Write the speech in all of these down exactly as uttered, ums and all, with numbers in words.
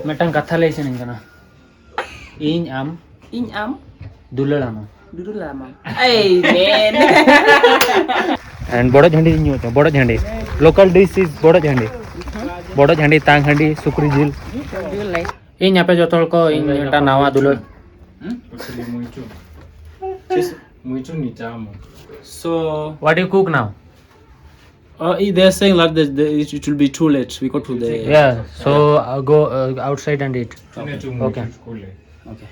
ᱢᱤᱫᱴᱟᱝ ᱠᱟᱛᱷᱟ ᱞᱟᱹᱭ ᱥᱟᱱᱟᱧ ᱠᱟᱱᱟ᱾ ᱤᱧ ᱟᱢ ᱤᱧ ᱟᱢ ᱫᱩᱞᱟᱹᱲ ᱟᱢᱟ᱾ ᱫᱩᱞᱟᱹᱲ ᱟᱢᱟ᱾ ᱮᱭ ᱢᱮᱱ᱾ And ᱵᱚᱰᱚᱡ ᱦᱟᱺᱰᱤ ᱤᱧ ᱧᱩ ᱦᱚᱪᱚ, ᱵᱚᱰᱚᱡ ᱦᱟᱺᱰᱤ᱾ Local dish is ᱵᱚᱰᱚᱡ ᱦᱟᱺᱰᱤ᱾ ᱵᱚᱰᱚᱡ ᱦᱟᱺᱰᱤ, ᱛᱟᱝ ᱦᱟᱺᱰᱤ, ᱥᱩᱠᱨᱤ ᱡᱤᱞ᱾ ᱤᱧ ᱟᱯᱮ ᱡᱚᱛᱚ ᱦᱚᱲ ᱠᱚ ᱤᱧ ᱢᱤᱫᱴᱟᱝ ᱱᱟᱣᱟ ᱫᱩᱞᱟᱹᱲ᱾ So, what do you cook now? Uh, they're saying that the, the, it, it will be too late. We go to the Yeah, so uh, go uh, outside and eat. Okay. Okay.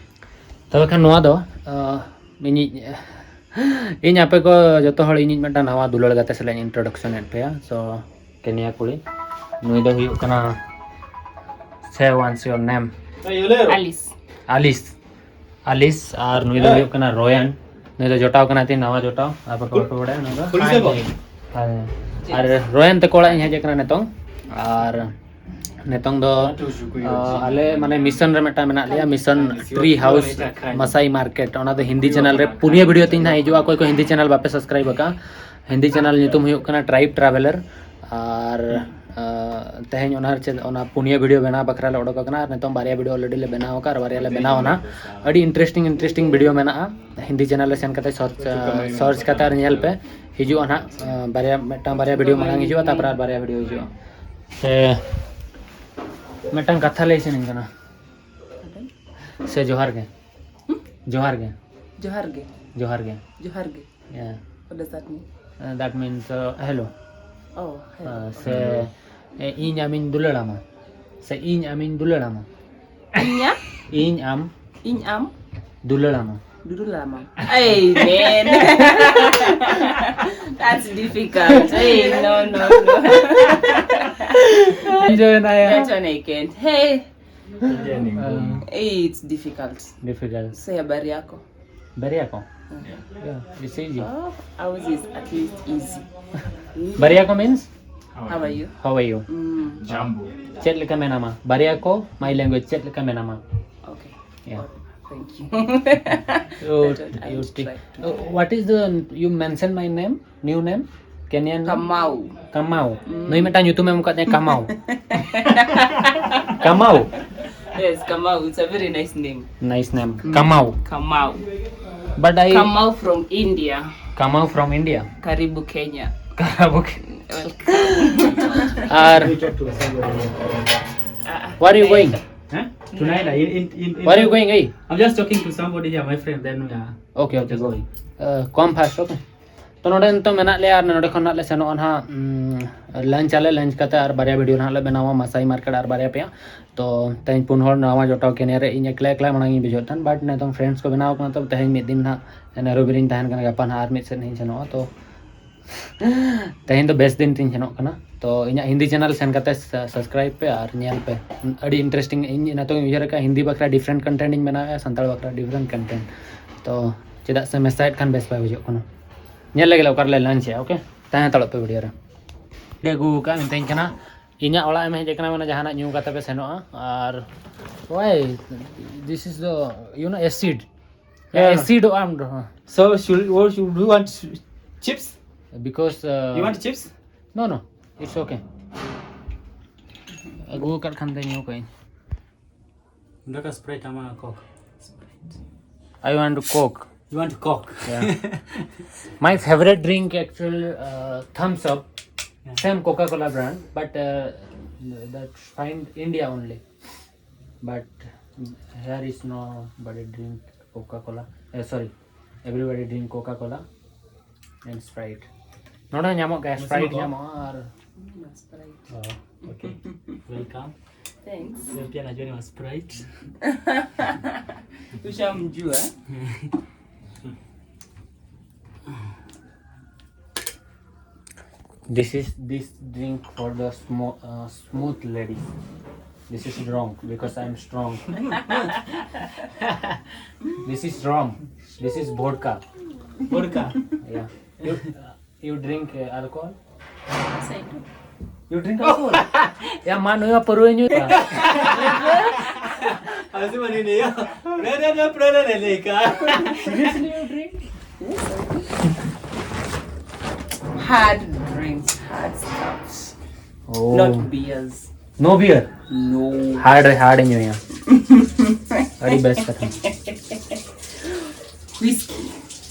ᱛᱚᱵᱮ ᱠᱷᱟᱱ ᱱᱚᱣᱟ ᱫᱚ ᱤᱧᱤᱡ ᱤᱧ ᱟᱯᱮ ᱠᱚ ᱡᱚᱛᱚ ᱦᱚᱲ ᱤᱧᱤᱡ ᱢᱤᱫᱴᱟᱝ ᱱᱟᱣᱟ ᱫᱩᱞᱟᱹᱲ ᱜᱟᱛᱮ ᱥᱟᱞᱟᱜ ᱤᱧ introduction ᱮᱫ ᱯᱮᱭᱟ᱾ So ᱠᱮᱱᱤᱭᱟ ᱠᱩᱲᱤ, ᱱᱩᱭ ᱫᱚ ᱦᱩᱭᱩᱜ ᱠᱟᱱᱟ, say once your name. ᱟᱞᱤᱥ᱾ ᱟᱞᱤᱥ᱾ ᱟᱞᱤᱥ᱾ ᱟᱨ ᱱᱩᱭ ᱫᱚ ᱦᱩᱭᱩᱜ ᱠᱟᱱᱟ ᱨᱚᱭᱟᱱ᱾ ᱱᱩᱭ ᱫᱚ ᱡᱚᱴᱟᱣ ᱠᱟᱱᱟ ᱛᱤᱧ, ᱱᱟᱣᱟ ᱡᱚᱴᱟᱣ᱾ ᱟᱯᱮ ᱠᱚ ᱵᱟᱯᱮ ᱵᱟᱲᱟᱭᱟ ᱱᱩᱭ ᱫᱚ᱾ ᱦᱳᱭ᱾ ᱟᱨ ᱨᱚᱭᱟᱱ ᱛᱟᱠᱚ ᱚᱲᱟᱜ ᱤᱧ ᱦᱮᱡ ᱟᱠᱟᱱᱟ ᱱᱤᱛᱚᱝ᱾ ᱟᱨ ᱱᱤᱛᱚᱝ ᱫᱚ ᱟᱞᱮ ᱢᱟᱱᱮ ᱢᱤᱥᱚᱱ ᱨᱮ ᱢᱤᱫᱴᱟᱝ ᱢᱮᱱᱟᱜ ᱞᱮᱭᱟ, ᱢᱤᱥᱚᱱ ᱴᱨᱤ ᱦᱟᱣᱩᱥ ᱢᱟᱥᱟᱭ ᱢᱟᱨᱠᱮᱴ᱾ ᱚᱱᱟ ᱫᱚ ᱦᱤᱱᱫᱤ ᱪᱮᱱᱮᱞ ᱨᱮ ᱯᱩᱱᱭᱟᱹ ᱵᱷᱤᱰᱤᱭᱳ ᱛᱤᱧ ᱦᱟᱸᱜ ᱦᱤᱡᱩᱜᱼᱟ᱾ ᱚᱠᱚᱭ ᱠᱚ ᱦᱤᱱᱫᱤ ᱪᱮᱱᱮᱞ ᱵᱟᱯᱮ ᱥᱟᱵᱥᱠᱨᱟᱭᱤᱵ ᱟᱠᱟᱫᱼᱟ, ᱦᱤᱱᱫᱤ ᱪᱮᱱᱮᱞ ᱧᱩᱛᱩᱢ ᱦᱩᱭᱩᱜ ᱠᱟᱱᱟ ᱴᱨᱟᱭᱤᱵᱽ ᱴᱨᱟᱵᱷᱮᱞᱟᱨ᱾ ᱟᱨ ᱛᱮᱦᱮᱧ ᱚᱱᱟ ᱪᱮᱫ ᱚᱱᱟ ᱯᱩᱱᱭᱟᱹ ᱵᱷᱤᱰᱤᱭᱳ ᱵᱮᱱᱟᱣ ᱵᱟᱠᱷᱨᱟ ᱞᱮ ᱚᱰᱚᱠ ᱟᱠᱟᱱᱟ᱾ ᱟᱨ ᱱᱤᱛᱚᱝ ᱵᱟᱨᱭᱟ ᱵᱷᱤᱰᱤᱭᱳ ᱚᱞᱨᱮᱰᱤ ᱞᱮ ᱵᱮᱱᱟᱣ ᱟᱠᱟᱫ ᱟᱨ ᱵᱟᱨᱭᱟ ᱞᱮ ᱵᱮᱱᱟᱣ ᱟᱱᱟ᱾ ᱟᱹᱰᱤ ᱤᱱᱴᱟᱨᱮᱥᱴᱤᱝ ᱤᱱᱴᱟᱨᱮᱥᱴᱤᱝ ᱵᱷᱤᱰᱤᱭᱳ ᱢᱮᱱᱟᱜᱼᱟ ᱦᱤᱱᱫᱤ ᱪᱮᱱᱮᱞ ᱨᱮ ᱥᱮᱱ ᱠᱟᱛᱮ ᱥᱟᱨᱪ ᱥᱟᱨᱪ ᱠᱟᱛᱮ ᱟᱨ ᱧᱮᱞ ᱯᱮ᱾ ᱦᱤᱡᱩᱜᱼᱟ ᱱᱟᱦᱟᱜ ᱵᱟᱨᱭᱟ, ᱢᱤᱫᱴᱟᱝ ᱵᱟᱨᱭᱟ ᱵᱷᱤᱰᱤᱭᱳ ᱢᱟᱲᱟᱝ ᱦᱤᱡᱩᱜᱼᱟ, ᱛᱟᱨᱯᱚᱨᱮ ᱟᱨ ᱵᱟᱨᱭᱟ ᱵᱷᱤᱰᱤᱭᱳ ᱦᱤᱡᱩᱜᱼᱟ᱾ ᱥᱮ ᱢᱤᱫᱴᱟᱝ ᱠᱟᱛᱷᱟ ᱞᱟᱹᱭ ᱥᱟᱱᱟᱧ ᱠᱟᱱᱟ᱾ ᱥᱮ ᱡᱚᱦᱟᱨ ᱜᱮ᱾ ᱡᱚᱦᱟᱨ ᱜᱮ᱾ ᱡᱚᱦᱟᱨ ᱜᱮ᱾ ᱡᱚᱦᱟᱨ ᱜᱮ᱾ ᱡᱚᱦᱟᱨ ᱜᱮ᱾ Yeah. What does that mean? Uh, that means uh, hello. Oh, hello. Uh, ᱥᱮ ᱤᱧ ᱟᱢᱤᱧ ᱫᱩᱞᱟᱹᱲᱟᱢᱟ᱾ ᱥᱮ ᱤᱧ ᱟᱢᱤᱧ ᱫᱩᱞᱟᱹᱲᱟᱢᱟ᱾ ᱤᱧᱟ? ᱤᱧ ᱟᱢ ᱤᱧ ᱟᱢ ᱫᱩᱞᱟᱹᱲᱟᱢᱟ᱾ ᱫᱩᱞᱟᱹᱲᱟᱢᱟ᱾ Hey, man. That's difficult. Hey, no, no, no. Enjoy na ya. That one I can't. Hey. Hey, it's difficult. Difficult. Say habari yako. Habari yako? Yeah, it's easy. Oh, ours is at least easy. Habari yako means? How are you? How are you? Mm. Jambo. ᱪᱮᱫ ᱞᱮᱠᱟ ᱢᱮᱱᱟᱢᱟ? ᱵᱟᱨᱭᱟ ᱠᱚ, my language, ᱪᱮᱫ ᱞᱮᱠᱟ ᱢᱮᱱᱟᱢᱟ? Okay. Yeah. Oh, thank you. You, you try to. Uh, what is the, you mention my name, new name? Kenyan name? Kamau. Kamau. Mm. ᱱᱩᱭ ᱢᱤᱫᱴᱟᱝ ᱧᱩᱛᱩᱢ ᱮᱢ ᱠᱟᱫ ᱛᱟᱭᱟ, ᱠᱟᱢᱟᱣ᱾ ᱠᱟᱢᱟᱣ᱾ Yes, Kamau. It's a very nice name. Nice name. Kamau. Kamau. But I Kamau from India. Kamau from India. Karibu Kenya. Karabu Ke- Welcome. Are Ah, where are you going? Huh? Tonight, I, in, in, in, Where are you going? Hey. I'm just talking to somebody here, my friend. Then we are Okay, okay, just go. going. Uh, com first, okay. ᱛᱚ ᱱᱚᱰᱮ ᱱᱤᱛᱚᱜ ᱢᱮᱱᱟᱜ ᱞᱮᱭᱟ ᱟᱨ ᱱᱚᱰᱮ ᱠᱷᱚᱱ ᱱᱟᱜ ᱞᱮ ᱥᱮᱱᱚᱜᱼᱟ ᱱᱟᱦᱟᱜ ᱞᱟᱧᱪ ᱟᱞᱮ᱾ ᱞᱟᱧᱪ ᱠᱟᱛᱮ ᱟᱨ ᱵᱟᱨᱭᱟ ᱵᱷᱤᱰᱤᱭᱳ ᱱᱟᱦᱟᱜ ᱞᱮ ᱵᱮᱱᱟᱣᱟ, ᱢᱟᱥᱟᱭ ᱢᱟᱨᱠᱮᱴ ᱟᱨ ᱵᱟᱨᱭᱟ ᱯᱮᱭᱟ᱾ ᱛᱚ ᱛᱮᱦᱮᱧ ᱯᱩᱱ ᱦᱚᱲ ᱱᱟᱣᱟ ᱡᱚᱴᱟᱣ ᱠᱮᱱᱤᱭᱟ ᱨᱮ ᱤᱧ ᱮᱠᱞᱟ ᱮᱠᱞᱟ ᱢᱟᱲᱟᱝ ᱤᱧ ᱵᱩᱡᱷᱟᱹᱣᱮᱫ ᱛᱟᱦᱮᱱ, ᱵᱟᱴ ᱱᱤᱛᱚᱝ ᱯᱷᱨᱮᱱᱰᱥ ᱠᱚ ᱵᱮᱱᱟᱣ ᱠᱟᱱᱟ᱾ ᱛᱚ ᱛᱮᱦᱮᱧ ᱢᱤᱫ ᱫᱤᱱ ᱱᱟᱦᱟᱜ ᱱᱮᱨᱳᱵᱤ ᱨᱤᱧ ᱛᱟᱦᱮᱱ ᱠᱟᱱᱟ, ᱜᱟᱯᱟ ᱱᱟᱦᱟᱜ ᱟᱨ ᱢᱤᱫ ᱥᱮᱫ ᱤᱧ ᱥᱮᱱᱚᱜᱼᱟ᱾ ᱛᱚ ᱛᱮᱦᱮᱧ ᱫᱚ ᱵᱮᱥ ᱫᱤᱱ ᱛᱤᱧ ᱥᱮᱱᱚᱜ ᱠᱟᱱᱟ᱾ ᱛᱚ ᱤᱧᱟᱹᱜ ᱦᱤᱱᱫᱤ ᱪᱮᱱᱮᱞ ᱥᱮᱱ ᱠᱟᱛᱮ ᱥᱟᱵᱥᱠᱨᱟᱭᱤᱵ ᱯᱮ ᱟᱨ ᱧᱮᱞ ᱯᱮ, ᱟᱹᱰᱤ ᱤᱱᱴᱟᱨᱮᱥᱴᱤᱝ᱾ ᱤᱧ ᱱᱤᱛᱚᱝ ᱤᱧ ᱩᱭᱦᱟᱹᱨ ᱟᱠᱟᱫᱼᱟ ᱦᱤᱱᱫᱤ ᱵᱟᱠᱷᱨᱟ ᱰᱤᱯᱷᱟᱨᱮᱱᱴ ᱠᱚᱱᱴᱮᱱᱴ ᱤᱧ ᱵᱮᱱᱟᱣᱮᱫᱼᱟ, ᱥᱟᱱᱛᱟᱲ ᱵᱟᱠᱷᱨᱟ ᱰᱤᱯᱷᱟᱨᱮᱱᱴ ᱠᱚᱱᱴᱮᱱᱴ᱾ ᱛᱚ ᱪᱮᱫᱟᱜ ᱥᱮ ᱢᱮᱥᱟᱭᱮᱫ ᱠᱷᱟᱱ ᱵᱮᱥ ᱵᱟᱭ ᱵᱩᱡᱷᱟᱹᱜ ᱠᱟᱱᱟ᱾ ᱧᱮᱞ ᱞᱮᱜᱮ ᱞᱮ ᱚᱠᱟ ᱨᱮᱞᱮ ᱞᱟᱧᱪ ᱮᱜᱼᱟ, ᱳᱠᱮ? ᱛᱟᱦᱮᱸ ᱦᱟᱛᱟᱲᱚᱜ ᱯᱮ ᱵᱷᱤᱰᱤᱭᱳ ᱨᱮ᱾ ᱟᱹᱜᱩ ᱟᱠᱟᱫ ᱢᱮᱛᱟᱹᱧ ᱠᱟᱱᱟ, ᱤᱧᱟᱹᱜ ᱚᱲᱟᱜ ᱮᱢ ᱦᱮᱡ ᱟᱠᱟᱱᱟ, ᱢᱟᱱᱮ ᱡᱟᱦᱟᱱᱟᱜ ᱧᱩ ᱠᱟᱛᱮ ᱯᱮ ᱥᱮᱱᱚᱜᱼᱟ᱾ ᱟᱨ why this is the, you know, acid. Yeah. Acid am. So, should, what should, do you want s- chips? Because uh, You want chips? No, no, it's okay. ᱟᱹᱜᱩ ᱟᱠᱟᱫ ᱠᱷᱟᱱ ᱫᱚ ᱧᱩ ᱠᱟᱜ ᱟᱹᱧ᱾ Daka Sprite ama Coke. I want Coke. You want Coke? Yeah. My favorite drink actually uh, Thums Up. Yeah. Same Coca-Cola brand, but uh, that's find India only. But here is nobody drink Coca-Cola. Uh, sorry, everybody drink Coca-Cola and Sprite. ᱱᱚᱰᱮ ᱦᱚᱸ ᱧᱟᱢᱚᱜ ᱜᱮᱭᱟ, Sprite ᱧᱟᱢᱚᱜᱼᱟ ᱟᱨ Oh, okay. Welcome. Thanks. Welcome, Najwa, Sprite. Usham jua. This is this drink for the smo- uh, smooth ladies. This is wrong because I'm strong. This is rum. This is vodka. Vodka. Yeah. You, uh, you drink uh, alcohol? Yes, I do. You drink alcohol? Ya, mano, ya, pero yo. Así manini yo. Brother, no, brother, de leca. Seriously, you drink? Yes, I do. Hard drinks, hard stuffs. Oh. Not beers. No beer. No. Hard, hard in your ᱟᱹᱰᱤ ᱵᱮᱥ ᱠᱟᱛᱷᱟ᱾ Whiskey.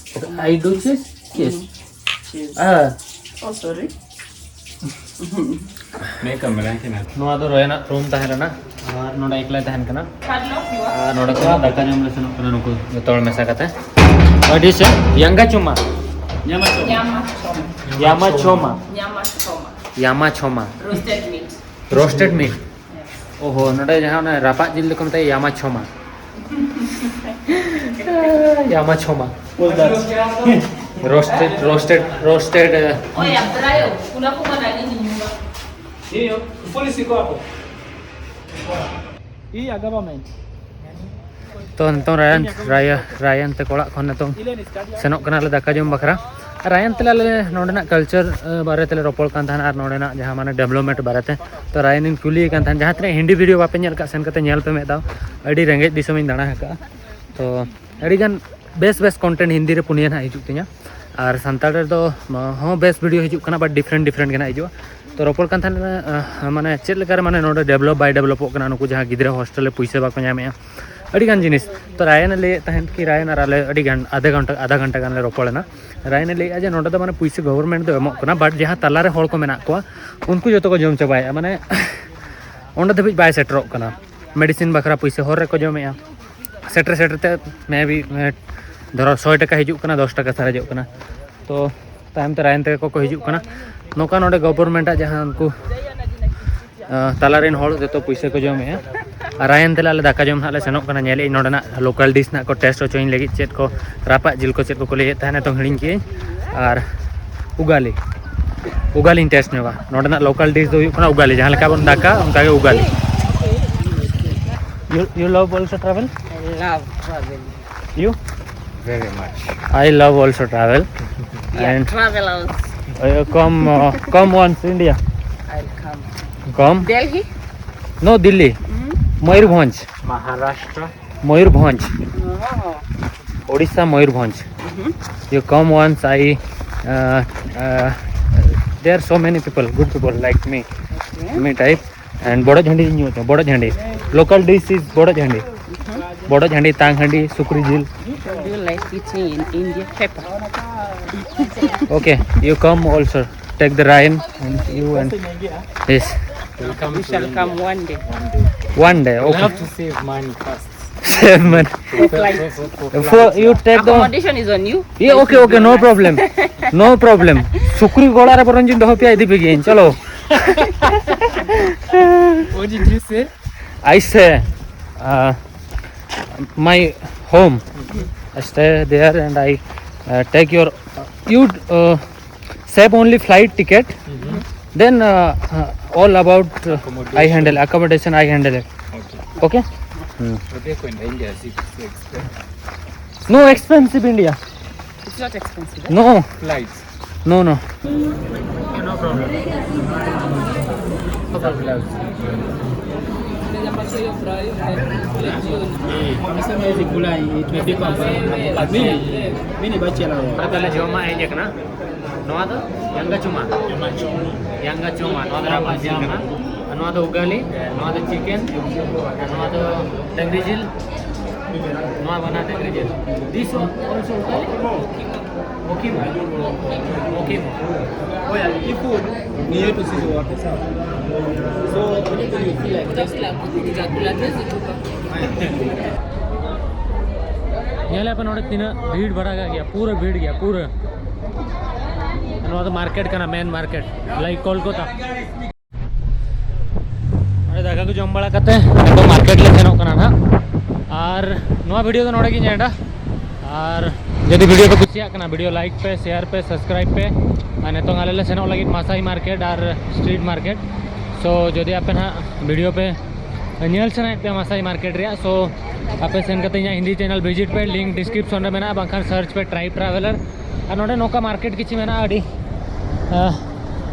I do cheers? Yes. Cheers. Ah, Oh, sorry. ᱱᱤᱭᱟᱹ ᱠᱟᱢᱮᱨᱟ ᱠᱟᱱᱟ᱾ ᱱᱚᱣᱟ ᱫᱚ ᱨᱚᱭᱟᱱᱟᱜ ᱨᱩᱢ ᱛᱟᱦᱮᱸ ᱞᱮᱱᱟ ᱟᱨ ᱱᱚᱰᱮ ᱮᱠᱞᱟᱭ ᱛᱟᱦᱮᱱ ᱠᱟᱱᱟ᱾ Padlock, you are. ᱟᱨ ᱱᱚᱰᱮ ᱠᱷᱚᱱ ᱫᱟᱠᱟ ᱡᱚᱢ ᱞᱮ ᱥᱮᱱᱚᱜ ᱠᱟᱱᱟ ᱱᱩᱠᱩ ᱡᱚᱛᱚ ᱦᱚᱲ ᱢᱮᱥᱟ ᱠᱟᱛᱮ᱾ What is it? Yanga chuma. Nyama choma. Yama choma. Nyama choma. Yama choma. Roasted meat. Roasted meat. ᱳᱦᱳ, ᱱᱚᱰᱮ ᱡᱟᱦᱟᱸ ᱚᱱᱟ ᱨᱟᱯᱟᱜ ᱡᱤᱞ ᱫᱚᱠᱚ ᱢᱮᱛᱟᱜᱼᱟ ᱭᱟᱢᱟ ᱪᱷᱚᱢᱟ᱾ ᱭᱟᱢᱟ ᱪᱷᱚᱢᱟ᱾ Roasted, roasted, roasted. Oh, yeah, brayo. Una como la niña. Niño, fully psicólogo. ᱛᱚ ᱱᱤᱛᱚᱝ ᱨᱟᱭᱟᱱ ᱨᱟᱭᱟ- ᱨᱟᱭᱟᱱ ᱛᱮᱠᱚ ᱚᱲᱟᱜ ᱠᱷᱚᱱ ᱱᱤᱛᱚᱝ ᱥᱮᱱᱚᱜ ᱠᱟᱱᱟᱞᱮ ᱫᱟᱠᱟ ᱡᱚᱢ ᱵᱟᱠᱷᱨᱟ᱾ ᱟᱨ ᱨᱟᱭᱟᱱ ᱛᱮᱞᱮ ᱟᱞᱮ ᱱᱚᱰᱮᱱᱟᱜ ᱠᱟᱞᱪᱟᱨ ᱵᱟᱨᱮ ᱛᱮᱞᱮ ᱨᱚᱯᱚᱲ ᱠᱟᱱ ᱛᱟᱦᱮᱱᱟ ᱟᱨ ᱱᱚᱰᱮᱱᱟᱜ ᱡᱟᱦᱟᱸ ᱢᱟᱱᱮ ᱰᱮᱵᱷᱞᱚᱯᱢᱮᱱᱴ ᱵᱟᱨᱮᱛᱮ᱾ ᱛᱚ ᱨᱟᱭᱟᱱᱤᱧ ᱠᱩᱞᱤᱭᱮ ᱠᱟᱱ ᱛᱟᱦᱮᱱ, ᱡᱟᱦᱟᱸ ᱛᱤᱱᱟᱹᱜ ᱦᱤᱱᱫᱤ ᱵᱷᱤᱰᱤᱭᱳ ᱵᱟᱯᱮ ᱧᱮᱞ ᱠᱟᱜ, ᱥᱮᱱ ᱠᱟᱛᱮ ᱧᱮᱞ ᱯᱮ ᱢᱤᱫ ᱫᱷᱟᱣ᱾ ᱟᱹᱰᱤ ᱨᱮᱸᱜᱮᱡ ᱫᱤᱥᱚᱢᱤᱧ ᱫᱟᱬᱟ ᱟᱠᱟᱫᱼᱟ᱾ ᱛᱚ ᱟᱹᱰᱤᱜᱟᱱ ᱵᱮᱥ ᱵᱮᱥ ᱠᱚᱱᱴᱮᱱᱴ ᱦᱤᱱᱫᱤ ᱨᱮ ᱯᱩᱱᱭᱟᱹ ᱱᱟᱦᱟᱜ ᱦᱤᱡᱩᱜ ᱛᱤᱧᱟ᱾ ᱟᱨ ᱥᱟᱱᱛᱟᱲ ᱨᱮᱫᱚ ᱦᱚᱸ ᱵᱮᱥ ᱵᱷᱤᱰᱤᱭᱳ ᱦᱤᱡᱩᱜ ᱠᱟᱱᱟ, ᱵᱟᱴ ᱰᱤᱯᱷᱟᱨᱮᱱᱴ ᱰᱤᱯᱷᱟᱨᱮᱱᱴ ᱜᱮ ᱱᱟᱦᱟᱜ ᱦᱤᱡᱩᱜᱼᱟ᱾ ᱛᱚ ᱨᱚᱯᱚᱲ ᱠᱟᱱ ᱛᱟᱦᱮᱱᱟ, ᱟᱸ, ᱢᱟᱱᱮ ᱪᱮᱫ ᱞᱮᱠᱟᱨᱮ ᱢᱟᱱᱮ ᱱᱚᱰᱮ ᱰᱮᱵᱷᱞᱚᱯ ᱵᱟᱭ ᱰᱮᱵᱷᱞᱚᱯᱚᱜ ᱠᱟᱱᱟ, ᱱᱩᱠᱩ ᱡᱟᱦᱟᱸ ᱜᱤᱫᱽᱨᱟᱹ ᱦᱳᱥᱴᱮᱞ ᱨᱮ ᱯᱩᱭᱥᱟᱹ ᱵᱟᱠᱚ ᱧᱟᱢᱮᱫᱼᱟ, ᱟᱹᱰᱤ ᱜᱟᱱ ᱡᱤᱱᱤᱥ᱾ ᱛᱚ ᱨᱟᱭᱟᱱᱮ ᱞᱟᱹᱭᱮᱫ ᱛᱟᱦᱮᱸᱫ ᱠᱤ ᱨᱟᱭᱟᱱ ᱟᱨ ᱟᱞᱮ ᱟᱹᱰᱤ ᱜᱟᱱ ᱟᱫᱷᱟ ᱜᱷᱚᱱᱴᱟ ᱟᱫᱷᱟ ᱜᱷᱚᱱᱴᱟ ᱜᱟᱱ ᱞᱮ ᱨᱚᱯᱚᱲᱮᱱᱟ᱾ ᱨᱟᱭᱟᱱᱮ ᱞᱟᱹᱭᱮᱫᱼᱟ ᱡᱮ ᱱᱚᱰᱮ ᱫᱚ ᱢᱟᱱᱮ ᱯᱩᱭᱥᱟᱹ ᱜᱚᱵᱷᱚᱨᱱᱢᱮᱱᱴ ᱫᱚ ᱮᱢᱚᱜ ᱠᱟᱱᱟ, ᱵᱟᱴ ᱡᱟᱦᱟᱸ ᱛᱟᱞᱟᱨᱮ ᱦᱚᱲ ᱠᱚ ᱢᱮᱱᱟᱜ ᱠᱚᱣᱟ ᱩᱱᱠᱩ ᱡᱚᱛᱚ ᱠᱚ ᱡᱚᱢ ᱪᱟᱵᱟᱭᱮᱫᱼᱟ, ᱢᱟᱱᱮ ᱚᱸᱰᱮ ᱫᱷᱟᱹᱵᱤᱡ ᱵᱟᱭ ᱥᱮᱴᱮᱨᱚᱜ ᱠᱟᱱᱟ᱾ ᱢᱮᱰᱤᱥᱤᱱ ᱵᱟᱠᱷᱨᱟ ᱯᱩᱭᱥᱟᱹ ᱦᱚᱨ ᱨᱮᱠᱚ ᱡᱚᱢᱮᱫᱼᱟ᱾ ᱥᱮᱴᱮᱨ ᱥᱮᱴᱮᱨ ᱛᱮ ᱢᱮ ᱵᱤ ᱫᱷᱚᱨᱚ ᱥᱚᱭ ᱴᱟᱠᱟ ᱦᱤᱡᱩᱜ ᱠᱟᱱᱟ, ᱫᱚᱥ ᱴᱟᱠᱟ ᱥᱟᱨᱮᱡᱚᱜ ᱠᱟᱱᱟ᱾ ᱛᱚ ᱛᱟᱭᱚᱢ ᱛᱮ ᱨᱟᱭᱟᱱ ᱛᱮᱜᱮ ᱠᱚ ᱦᱤᱡᱩᱜ ᱠᱟᱱᱟ᱾ ᱱᱚᱝᱠᱟ ᱱᱚᱰᱮ ᱜᱚᱵᱷᱚᱨᱱᱢᱮᱱᱴᱟᱜ ᱡᱟᱦᱟᱸ ᱩᱱᱠᱩ ᱟᱸ, ᱛᱟᱞᱟ ᱨᱮᱱ ᱦᱚᱲ ᱡᱚᱛᱚ ᱯᱩᱭᱥᱟᱹ ᱠᱚ ᱡᱚᱢᱮᱫᱼᱟ᱾ ᱟᱨ ᱨᱟᱭᱟᱱ ᱛᱮᱞᱮ ᱟᱞᱮ ᱫᱟᱠᱟ ᱡᱚᱢ ᱱᱟᱦᱟᱜ ᱞᱮ ᱥᱮᱱᱚᱜ ᱠᱟᱱᱟ, ᱧᱮᱞᱮᱫ ᱟᱹᱧ ᱱᱚᱰᱮᱱᱟᱜ ᱞᱳᱠᱟᱞ ᱰᱤᱥ ᱱᱟᱦᱟᱜ ᱠᱚ ᱴᱮᱥᱴ ᱦᱚᱪᱚᱧ ᱞᱟᱹᱜᱤᱫ, ᱪᱮᱫ ᱠᱚ ᱨᱟᱯᱟᱜ ᱡᱤᱞ ᱠᱚ ᱪᱮᱫ ᱠᱚᱠᱚ ᱞᱟᱹᱭᱮᱫ ᱛᱟᱦᱮᱱᱟ, ᱱᱤᱛᱚᱝ ᱦᱤᱲᱤᱧ ᱠᱮᱫᱟᱹᱧ᱾ ᱟᱨ ᱩᱜᱟᱞᱤ, ᱩᱜᱟᱞᱤᱧ ᱴᱮᱥᱴ ᱧᱚᱜᱟ᱾ ᱱᱚᱰᱮᱱᱟᱜ ᱞᱳᱠᱟᱞ ᱰᱤᱥ ᱫᱚ ᱦᱩᱭᱩᱜ ᱠᱟᱱᱟ ᱩᱜᱟᱞᱤ, ᱡᱟᱦᱟᱸ ᱞᱮᱠᱟ ᱵᱚᱱ ᱫᱟᱠᱟ ᱚᱱᱠᱟ ᱜᱮ ᱩᱜᱟᱞᱤ᱾ You, you love also travel? I love travel. You? Very much. I love also travel. Yeah, And travelers. uh, come, uh, come once India. I'll come. Come. Delhi? No, Delhi. Mm-hmm. Mayurbhanj. Maharashtra. Mayurbhanj. Oh. Odisha, Mayurbhanj. Mm-hmm. You come once, I. Uh, uh, there are so many people, good people like me. Okay. Me type. And ᱵᱚᱰᱚᱡ ᱦᱟᱺᱰᱤ ᱧᱩ ᱦᱚᱪᱚ, ᱵᱚᱰᱚᱡ ᱦᱟᱺᱰᱤ. Local dish is ᱵᱚᱰᱚᱡ ᱦᱟᱺᱰᱤ. ᱵᱚᱰᱚᱡ ᱦᱟᱺᱰᱤ, ᱛᱟᱝ ᱦᱟᱺᱰᱤ, ᱥᱩᱠᱨᱤ ᱡᱤᱞ᱾ Do you like eating in India? Pepper. Okay, you come also. Take the rain and you and yes, Welcome We to shall India. Come one day. One day. One day. We'll Okay. Have to save money first. Seven. For flight. For, for, for For flight, you yeah. Take the Accommodation is on you. Yeah, okay, okay, no problem. No problem. ᱥᱩᱠᱨᱤ ᱜᱚᱲᱟ ᱨᱮ ᱵᱚᱨᱚᱝ ᱡᱤᱧ ᱫᱚᱦᱚ ᱯᱮᱭᱟ, ᱤᱫᱤ ᱯᱮ ᱜᱤᱭᱟᱹᱧ, ᱪᱚᱞᱚ᱾ What did you say? I say, uh, my home. I stay there and I uh, take your. You uh, save only flight ticket. Then uh, uh, all about uh, I handle Accommodation. Accommodation. I handle it. Okay. Okay. But they go in India, see, see, expensive. No expensive India. It's not expensive. Eh? No. Flights. No, no. Amesema hizi kula itapikwa mbali. Mimi mimi ni bachelor. ᱛᱟᱦᱞᱮ ᱡᱚᱢᱟᱜ ᱦᱮᱡ ᱟᱠᱟᱱᱟ᱾ ᱱᱚᱣᱟ ᱫᱚ ᱭᱟᱝᱜᱟ ᱪᱩᱢᱟ᱾ ᱭᱟᱝᱜᱟ ᱪᱩᱢᱟ, ᱱᱚᱣᱟ ᱫᱚ ᱨᱟᱯᱟᱜ ᱡᱤᱞ ᱠᱟᱱᱟ᱾ ᱟᱨ ᱱᱚᱣᱟ ᱫᱚ ᱩᱜᱟᱞᱤ, ᱱᱚᱣᱟ ᱫᱚ ᱪᱤᱠᱮᱱ, ᱟᱨ ᱱᱚᱣᱟ ᱫᱚ ᱰᱟᱝᱨᱤ ᱡᱤᱞ᱾ ᱱᱚᱣᱟ ᱵᱟᱱᱟᱨ ᱰᱟᱝᱨᱤ ᱡᱤᱞ᱾ This one also ᱩᱜᱟᱞᱤ? ᱢᱚᱠᱤᱢ᱾ ᱢᱚᱠᱤᱢ᱾ Oya, hii food ni yetu sisi wote, sawa? So, what do you feel like? Chakula, chakula, tuwezi tupa. ᱧᱮᱞᱮᱫ ᱯᱮ ᱱᱚᱰᱮ ᱛᱤᱱᱟᱹᱜ ᱵᱷᱤᱲ ᱵᱟᱲᱟ ᱠᱟᱜ ᱜᱮᱭᱟ, ᱯᱩᱨᱟᱹ ᱵᱷᱤᱲ ᱜᱮᱭᱟ ᱯᱩᱨᱟᱹ᱾ ᱱᱚᱣᱟ ᱫᱚ ᱢᱟᱨᱠᱮᱴ ᱠᱟᱱᱟ, ᱢᱮᱱ ᱢᱟᱨᱠᱮᱴ, ᱞᱟᱭᱤᱠ ᱠᱳᱞᱠᱟᱛᱟ᱾ ᱱᱚᱰᱮ ᱫᱟᱠᱟ ᱠᱚ ᱡᱚᱢ ᱵᱟᱲᱟ ᱠᱟᱛᱮ ᱱᱤᱛᱚᱜ ᱢᱟᱨᱠᱮᱴ ᱞᱮ ᱥᱮᱱᱚᱜ ᱠᱟᱱᱟ ᱱᱟᱦᱟᱜ᱾ ᱟᱨ ᱱᱚᱣᱟ ᱵᱷᱤᱰᱤᱭᱳ ᱫᱚ ᱱᱚᱰᱮ ᱜᱤᱧ ᱮᱱᱰᱟ᱾ ᱟᱨ ᱡᱩᱫᱤ ᱵᱷᱤᱰᱤᱭᱳ ᱯᱮ ᱠᱩᱥᱤᱭᱟᱜ ᱠᱟᱱᱟ, ᱵᱷᱤᱰᱤᱭᱳ ᱞᱟᱭᱤᱠ ᱯᱮ, ᱥᱮᱭᱟᱨ ᱯᱮ, ᱥᱟᱵᱥᱠᱨᱟᱭᱤᱵ ᱯᱮ᱾ ᱟᱨ ᱱᱤᱛᱚᱝ ᱟᱞᱮ ᱞᱮ ᱥᱮᱱᱚᱜ ᱞᱟᱹᱜᱤᱫ ᱢᱟᱥᱟᱭ ᱢᱟᱨᱠᱮᱴ ᱟᱨ ᱥᱴᱨᱤᱴ ᱢᱟᱨᱠᱮᱴ᱾ ᱥᱳ ᱡᱩᱫᱤ ᱟᱯᱮ ᱱᱟᱦᱟᱜ ᱵᱷᱤᱰᱤᱭᱳ ᱯᱮ ᱧᱮᱞ ᱥᱟᱱᱟᱭᱮᱫ ᱯᱮᱭᱟ ᱢᱟᱥᱟᱭ ᱢᱟᱨᱠᱮᱴ ᱨᱮᱭᱟᱜ, ᱥᱳ ᱟᱯᱮ ᱥᱮᱱ ᱠᱟᱛᱮ ᱤᱧᱟᱹᱜ ᱦᱤᱱᱫᱤ ᱪᱮᱱᱮᱞ ᱵᱷᱤᱡᱤᱴ ᱯᱮ, ᱞᱤᱝᱠ ᱰᱤᱥᱠᱨᱤᱯᱥᱚᱱ ᱨᱮ ᱢᱮᱱᱟᱜᱼᱟ, ᱵᱟᱝᱠᱷᱟᱱ ᱥᱟᱨᱪ ᱯᱮ ᱴᱨᱟᱭᱤᱵᱽ ᱴᱨᱟᱵᱷᱮᱞᱟᱨ᱾ ᱟᱨ ᱱᱚᱰᱮ ᱱᱚᱝᱠᱟ ᱢᱟᱨᱠᱮᱴ ᱠᱤᱪᱷᱩ ᱢᱮᱱᱟᱜᱼᱟ, ᱟᱹᱰᱤ ᱟᱦ,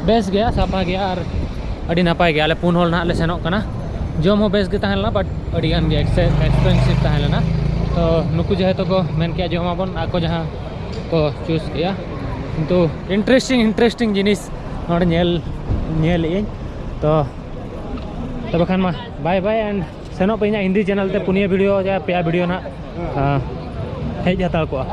ᱵᱮᱥ ᱜᱮᱭᱟ, ᱥᱟᱯᱷᱟ ᱜᱮᱭᱟ ᱟᱨ ᱟᱹᱰᱤ ᱱᱟᱯᱟᱭ ᱜᱮᱭᱟ᱾ ᱟᱞᱮ ᱯᱩᱱ ᱦᱚᱲ ᱱᱟᱦᱟᱜ ᱞᱮ ᱥᱮᱱᱚᱜ ᱠᱟᱱᱟ᱾ ᱡᱚᱢ ᱦᱚᱸ ᱵᱮᱥ ᱜᱮ ᱛᱟᱦᱮᱸ ᱞᱮᱱᱟ, ᱵᱟᱴ ᱟᱹᱰᱤ ᱜᱟᱱ ᱜᱮ ᱮᱠᱥᱯᱮᱱᱥᱤᱵᱷ ᱛᱟᱦᱮᱸ ᱞᱮᱱᱟ᱾ ᱛᱚ ᱱᱩᱠᱩ ᱡᱮᱦᱮᱛᱩ ᱠᱚ ᱢᱮᱱ ᱠᱮᱜᱼᱟ ᱡᱚᱢᱟᱵᱚᱱ, ᱟᱠᱚ ᱡᱟᱦᱟᱸ ᱠᱚ ᱪᱩᱡᱽ ᱠᱮᱜᱼᱟ, ᱠᱤᱱᱛᱩ ᱤᱱᱴᱟᱨᱮᱥᱴᱤᱝ ᱤᱱᱴᱟᱨᱮᱥᱴᱤᱝ ᱡᱤᱱᱤᱥ ᱱᱚᱰᱮ ᱧᱮᱞ ᱧᱮᱞᱮᱜ ᱟᱹᱧ᱾ ᱛᱚ ᱛᱚᱵᱮ ᱠᱷᱟᱱ ᱢᱟ bye bye and ᱥᱮᱱᱚᱜ ᱯᱮ ᱤᱧᱟᱹᱜ ᱦᱤᱱᱫᱤ ᱪᱮᱱᱮᱞ ᱛᱮ, ᱯᱩᱱᱭᱟᱹ ᱵᱷᱤᱰᱤᱭᱳ ᱡᱟ ᱯᱮᱭᱟ ᱵᱷᱤᱰᱤᱭᱳ ᱱᱟᱦᱟᱜ ᱦᱮᱡ ᱦᱟᱛᱟᱲ ᱠᱚᱜᱼᱟ᱾